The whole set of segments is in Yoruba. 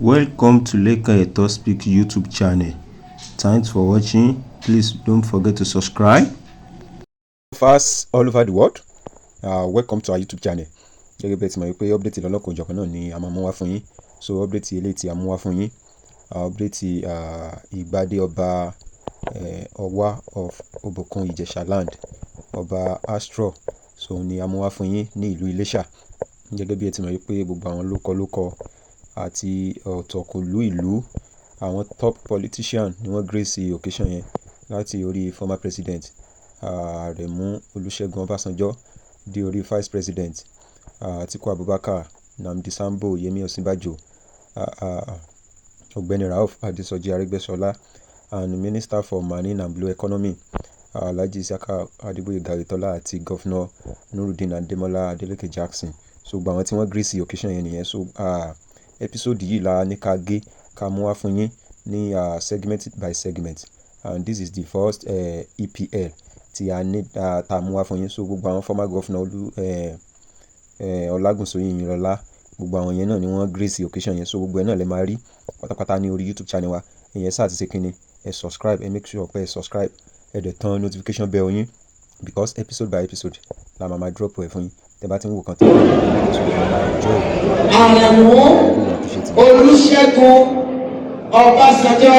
Welcome to Lekan Eto Speak YouTube channel. Thanks for watching. Please don't forget to subscribe. Fans all over the world, welcome to our YouTube channel. Gẹ́gẹ́ bí ẹ ti mọ̀ wípé update lọ́lọ́kan-ò-jọ̀kan náà ni a máa mú wá fún yín. So update eléyìí tí a mú wá fún yín, update ìgbadé ọba Ọwá of Obòkun Ìjẹ̀ṣà land, Ọba Astro, so òun ni a mú wá fún yín ní ìlú Iléṣà. Gẹ́gẹ́ bí ẹ ti mọ̀ wípé gbogbo àwọn lókọ-lókọ àti ọ̀tọ̀kùlú ìlú, àwọn top politician ni wọ́n grace occasion yẹn, láti orí former president Àrẹ̀mú Olúṣẹ́gun Ọbásanjọ́ dé orí vice president Atiku Abubakar, Nnamdi Sambo, Yemi Ọ̀sínbàjò, Ọ̀gbẹ́ni Rauf Adesoji Aregbesola and Minister for Marine and Blue Economy, Alhaji Isiaka Adegboyega Oyetola, àti Governor Nurudeen Ademola Adeleke Jackson. So gbogbo àwọn tí wọ́n grace occasion yẹn nìyẹn. So episode yìí la ní ká gé ká mú wá fún yín ní segment by segment, and this is the first EPL tí a ní tá a mú wá fún yín. So gbogbo àwọn former governor, Olú Ọlágúnsóyè Ìyìnlọ́lá, gbogbo àwọn yẹn náà ni wọ́n grace occasion yẹn. So gbogbo ẹ̀ náà lè máa rí pátápátá ní orí YouTube channel wa. Ìyẹn sáà ti ṣe kínni, ẹ subscribe, ẹ make sure pé ẹ subscribe, ẹ dẹ̀ tan notification bell yín, because episode by episode la máa máa drop ẹ̀ fún yín. Tẹ́ bá ti ń wò kan tán, ẹ máa enjoy. Àrẹ̀mú Really appreciate it. Olúṣẹ́gun Ọbásanjọ́.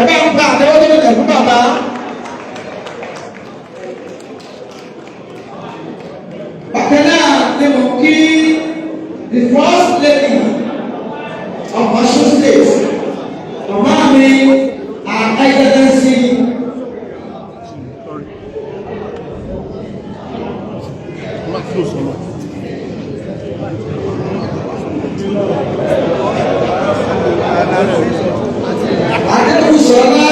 Ẹ bá ń gba àtẹ́wọ́ tó lè fún bàbá. Bákan náà ni mo kí the first lady of Osun State, màmá mi, Her Excellency. Adébùsọ̀lá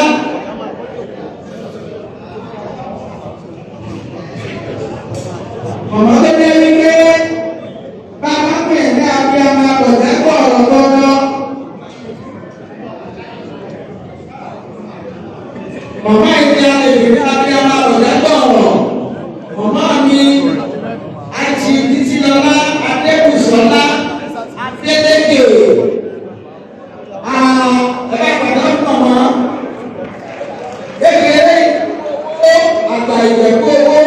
màmá tó jẹ́ wípé bàbá pè ní abiyamọ àbọ̀dẹ́gbọ̀ ọ̀rọ̀ gbọ́dọ̀. Màmá ìdí alẹ́ ní abiyamọ àbọ̀dẹ́gbọ̀ ọ̀rọ̀. Màmá mi àti Títílọlá Adébùsọ̀lá Adélékè. Ẹ bá pàdánù màmá kékeré ó àgbà ìjẹ̀kú owó.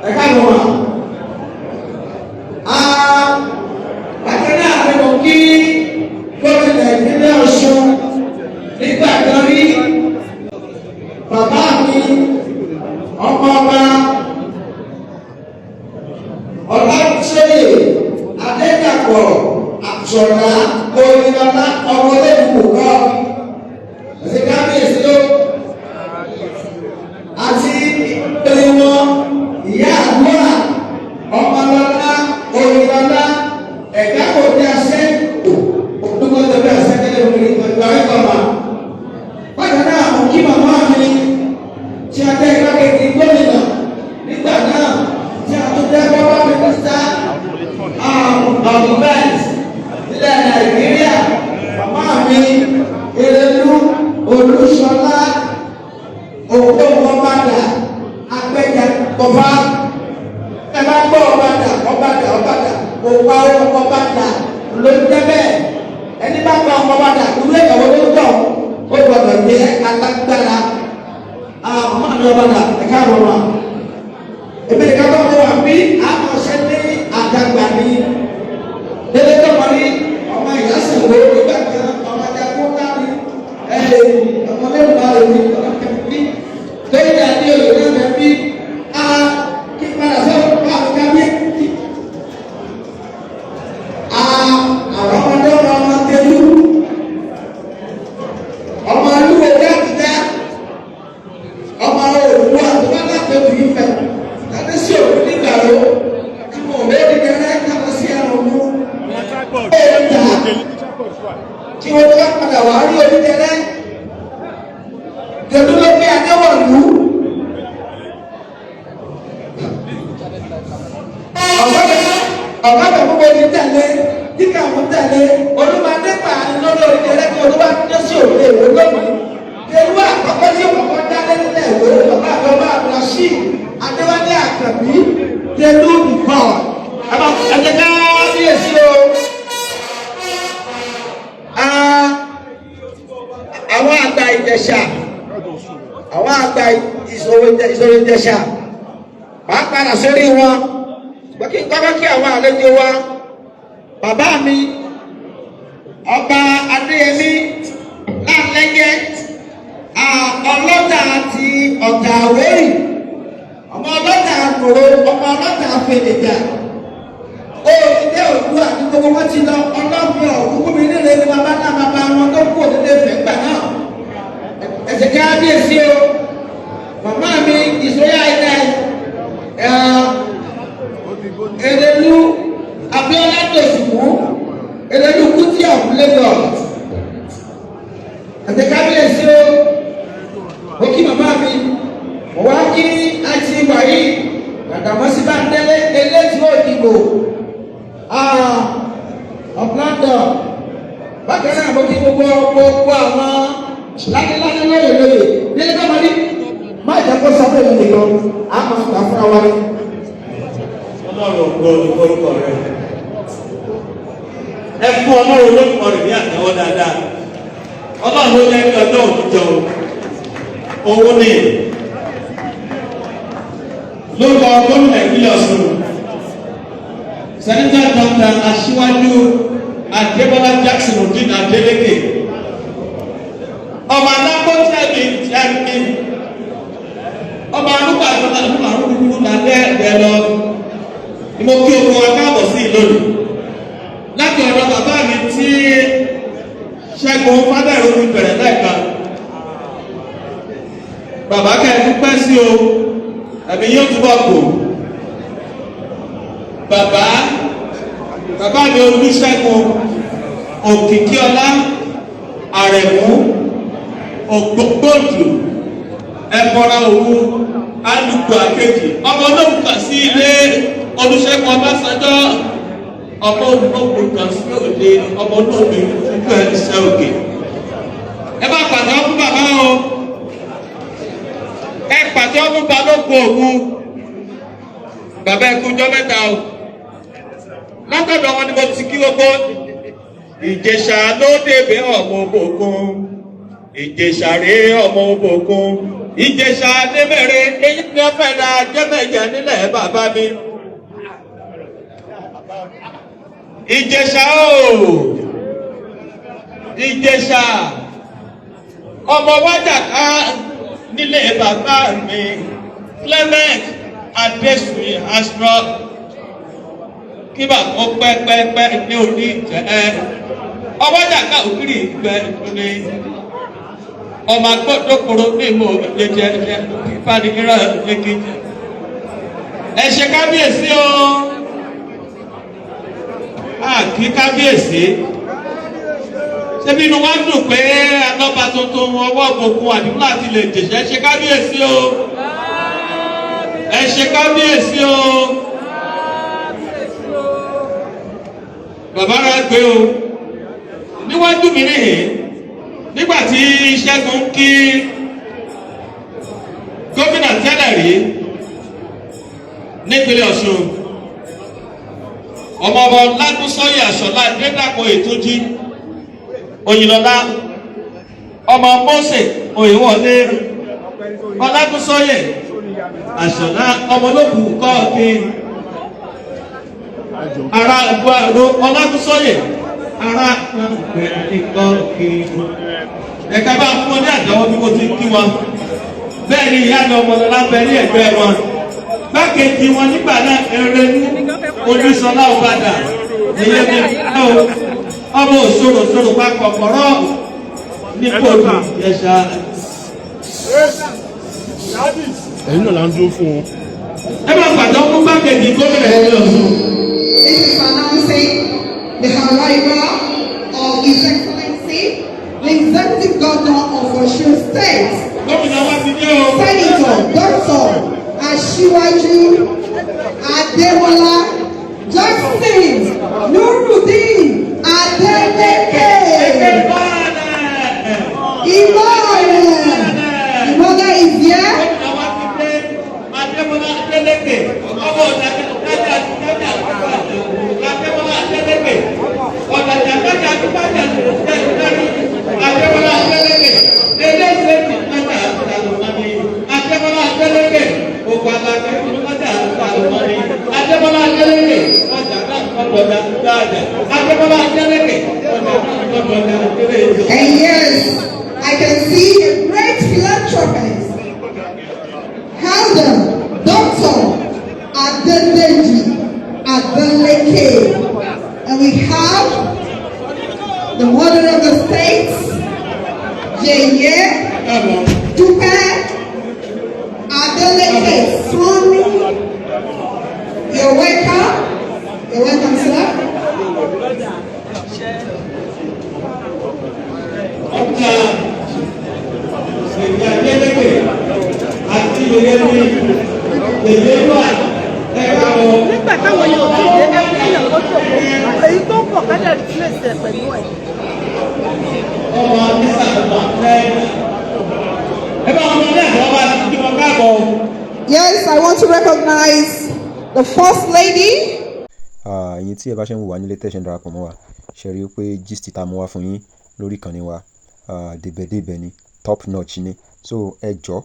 Ẹ káàbọ̀ wá. Bákan náà ni mo kí gómìnà ìpínlẹ̀ Ọ̀ṣun nígbà kan rí, bàbá mi, ọmọ ọba Ọláṣẹ́yè Adédàpọ̀ Àtọ̀dá Oyinlọ́lá ọmọlẹ́kùn kọ́ ẹ̀sìn kábíyèsí ló àti ìpele wọn, ìyá àdúrà ọmọlọ́lá Oyinlọ́lá ẹ̀ka kò bí asẹ́ òdúgbò bí asẹ́ tẹ́lẹ̀ òkè ìgbà ẹ̀kọ́ ma. Bákan náà, mo kí màmá mi tí a jẹ́ igbákejì gómìnà nígbà náà, tí a tún jẹ́ bọ́bá minister of defence nílẹ̀ Nàìjíríà, màmá mi Erelu Olúṣọlá Ògbóǹkọ̀bàdà Agbẹ́jà Kọfá. Ẹ bá gbọ́ ọ̀bàdà, ọ̀bàdà, ọ̀bàdà, òpa ọ̀bàdà ló ń jẹ́ bẹ́ẹ̀. Ẹni bá gba ọ̀bàdà, irú ẹ̀yàwó ló ń tọ̀, ó gbọ́dọ̀ jẹ́ alágbára. Màmá mi ọ̀bàdà, ẹ̀ka àbọ̀ wa. Èmi nìkan tó mọ wà bí àkọsẹ́ ní àdàgbà ní délé tọmọ ní ọmọ ìyásẹ̀wò nígbà kan, ọmọ ajagun kárí ẹ̀ ọmọ mẹ́rin bá lè ní ọmọ kẹfì lẹ́yìn àti òye náà bẹ̀ bí a kí padà sọ́wọ́ bá àwọn kábíyèsí. Àwọn ọmọdé, ọmọ ọmọ tẹlú, ọmọ alúwo dákúdá, ọmọ òwúrọ̀ àtúbọ̀ láti ojú ìfẹ́ láti sí òkú nígbà wo tí mo bẹ́ẹ̀ ní kẹrẹ́ káwọn sí ẹran mú ẹ̀ẹ́dà tí wọ́n bá padà wá rí onídẹrẹ́ tẹ̀lú ló gbé adéwọ̀lú. Ọ̀gá mi fún mi tẹ̀lé kíkà mú tẹ̀lé olúmọdé pààrọ̀ lọ́dọ̀ onídẹrẹ́ kí olúwa dé sí òde ìwé lónìí. Tẹ̀lú àkọ́kọ́ tí ó kọ́kọ́ dálé nílẹ̀ ìwé, bàbá àgbà Abdulrasheed Adéwálé. Àkànbí Tẹ̀lú nìkan. Ẹ bá ẹ jẹ́ kábíyèsí o. Àwọn àgbà Ìjẹ̀ṣà, àwọn àgbà ìṣòro Ìjẹ̀ṣà, màá padà sórí wọn. Ṣùgbọ́n kí n kọ́kọ́ kí àwọn àlejò wa. Bàbá mi, Ọba Adéyẹmí Láńlẹ́yẹ, ọlọ́tà àti ọ̀tà àwérì, ọmọ ọlọ́tà àkòrò, ọmọ ọlọ́tà àfẹnìjà, òdìdé òdúà ní gbogbo wọn ti lọ. Ọlọ́fin ọ̀kúnkún mi nílé ní bàbá náà, bàbá wọn tó kú òdìdé fẹ́ gbà náà. Ẹsẹ̀ kábíyèsí o. Màmá mi ìsòyà ilẹ̀ Erelu Abiola Dòsùnmù, Erelu Kuti of Lagos. Ẹsẹ̀ kábíyèsí o. Mo kí màmá mi, mo wá kí àti wàyí Gbàdàmọ́sí Bándélé elétí òdìbò of London. Bákan náà, mo kí gbogbo gbogbo àwọn ládéládé, lóye lóye nílé ká máa ní má jẹ́ kó sọ fún èmi nìkan, á máa gbà fúnra wa ní. Ọlọ́run, ògo ní orúkọ rẹ̀. Ẹ fún Ọlọ́run Olódùmarè ní àtẹ́wọ́ dáadáa. Ọlọ́run ló jẹ́ kí ọjọ́ òní jọ òun ni. Lórúkọ gómìnà ìpínlẹ̀ Ọ̀ṣun, Senator Dr. Aṣíwájú Adébọ́lá Jackson Odin Adeleke, ọmọ alákọ̀tẹ́mi tẹ́mi, ọmọ arúgbó àrùn àrùn kúkúrú lálẹ́ ẹ̀dẹ́ lọ ni mo kí ogun wa káàbọ̀ sí ìlónìí láti ọ̀dọ̀ bàbá mi tí Ṣẹ́gun Fádàrú fi bẹ̀rẹ̀ lẹ́ẹ̀kan. Bàbá, kẹ́ẹ̀kú pẹ́ sí o, ẹ̀mí yóò túbọ̀ kù. Bàbá, bàbá mi Olúṣẹ́gun Òkìkíọlá Àrẹ̀mú Ògbógbòdù Ẹ̀bọra Òwu Alùpùpù Àkejì, ọmọ olóhùn kan sí ilé Olúṣẹ́gun Ọbásanjọ́, ọmọ olóhùn kan sí òde, ọmọ olóhùn ìfúnpẹ́ iṣẹ́ òkè. Ẹ bá pàtẹ́wọ́ fún bàbá o. Ẹ pàtẹ́wọ́ fún balógun Òwu. Bàbá, ẹ kújọ́ mẹ́ta o. Látọ̀dọ̀ wọn ni mo ti kí gbogbo Ìjẹ̀ṣà ló débẹ̀, ọmọ ògùn Ìjẹ̀ṣà rèé, ọmọ ògùn Ìjẹ̀ṣà débẹ̀rẹ̀. Eyín ni wọ́n fẹ́ ra jẹ́mẹ̀jẹ̀ nílẹ̀ bàbá mi. Ìjẹ̀ṣà o, Ìjẹ̀ṣà, ọmọ wájà ká nílé bàbá mi Clement Adesuyi Astro. Kí bàbá ó pẹ́pẹ́pẹ́ ní orí ìtẹ́ ọwọ́jà ká òkìrì ìgbẹ́ ní ọmọ agbọ́dọ̀kọ̀rọ̀ ní ìmọ̀ jẹjẹ ìfanigíràn lékejì. Ẹ ṣe kábíyèsí o. Àkí kábíyèsí. Ṣébi inú wa dùn pé alọ́ba tuntun ọwọ́ gbogbo àdúgbò láti lè jèṣẹ́. Ẹ ṣe kábíyèsí o. Ẹ ṣe kábíyèsí o. Bàbá rẹ gbé o níwájú mi nìyí nígbà tí Ṣẹ́gun kí gómìnà tẹ́lẹ̀ rí nípínlẹ̀ Ọ̀ṣun, ọmọọba Lágúnsọ́yè Àṣọlá Adédàpọ̀ Ètúnjí Òyìnlọ́lá, ọmọ Mósè Òyìnwọlé Ọlágúnsọ́yè Àṣọlá, ọmọ olókùn kọ́ọ̀kì ara ìgbàro Ọlágúnsọ́yè ara ìkọ́ọ̀kì. Ẹ̀ka bá fún ọ ní àdáwọ́ bí mo ti kí wọn. Bẹ́ẹ̀ ni ìyá mi Ọmọlọ́lá bẹ ní ẹ̀gbẹ́ wọn, gbákejì wọn nígbà náà, Erelu Olúṣọlá Ọbàdà ìyẹn mi ọmọ òṣòro ṣòro papọ̀ kọ̀rọ̀ ní kóòtù Ìjẹ̀ṣà. Ẹ̀yin náà là ń dúró fún o. Ẹ máa pàtó fún gbákejì gómìnà ìpínlẹ̀ Ọ̀ṣun. This is announcing the arrival of His Excellency, the Executive Governor of Osun State, Gómìnà wa ti dé o. Senator Dr. Asiwaju Ademola Jackson Nurudeen Adeleke. Ìmọ̀lẹ̀. Ìmọ̀lẹ̀ is here. Gómìnà wa ti dé, Adémọlá Adélékè, ọmọ ọ̀dàjà kájà kájà Adémọ́lá Adélékè, ọ̀dàjà kájà kájà Adémọ́lá Adélékè, eléyìí ti kájà àlùmọ́nì, Adémọ́lá Adélékè, òkú àlàkẹ́ kájà àlùmọ́nì, Adémọ́lá Adélékè, ọjà ọjà dáadáa, Adémọ́lá Adélékè, ọjà ọjà kéré. And yes, I can see a great philanthropist, Elder Dr. Adedeji Adeleke. And we have the mother of the state, Yeye Dupe Adeleke Sanni. You're welcome. You're welcome, sir. Ọjà Ṣèyí Adélékè àti yèyé ní yèyé wà ẹ̀ka ọ̀. Nígbà táwọn yóò tí ì dé, ẹgbẹ́ kó jòkó, èyí tó ń bọ̀ ká dẹ̀ replace ẹ̀ pẹ̀lú ẹ̀. Ọmọ nísà wà fẹ́. Ẹ bá wọn ní àgbà wá kí wọn káàbọ̀. Yes, I want to recognize the First Lady. Ẹ̀yin tí ẹ bá ṣe ń wò wá nílé, tẹ́ ṣe ń darapọ̀ mọ́ wa, ṣe rí i pé gist tá a mú wá fún yín lórí ìkànnì wa, débẹ̀débẹ̀ ni, top notch ni. So ẹ jọ̀ọ́,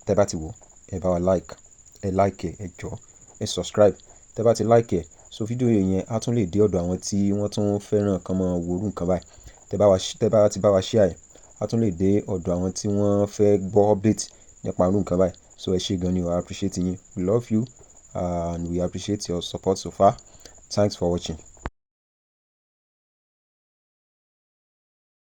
tẹ́ bá ti wò, ẹ bá wa like, ẹ like ẹ, ẹ jọ̀ọ́, ẹ subscribe. Tẹ́ bá ti like ẹ, so fídíò yẹn á tún lè dé ọ̀dọ̀ àwọn tí wọ́n tún fẹ́ràn kán máa wo irú nǹkan báyìí. Tẹ́ bá ti bá wa share ẹ̀, á tún lè dé ọ̀dọ̀ àwọn tí wọ́n fẹ́ gbọ́ update nípa irú nǹkan báyìí. So ẹ ṣé gan ni o, I appreciate yín. We love you and we appreciate your support so far. Thanks for watching.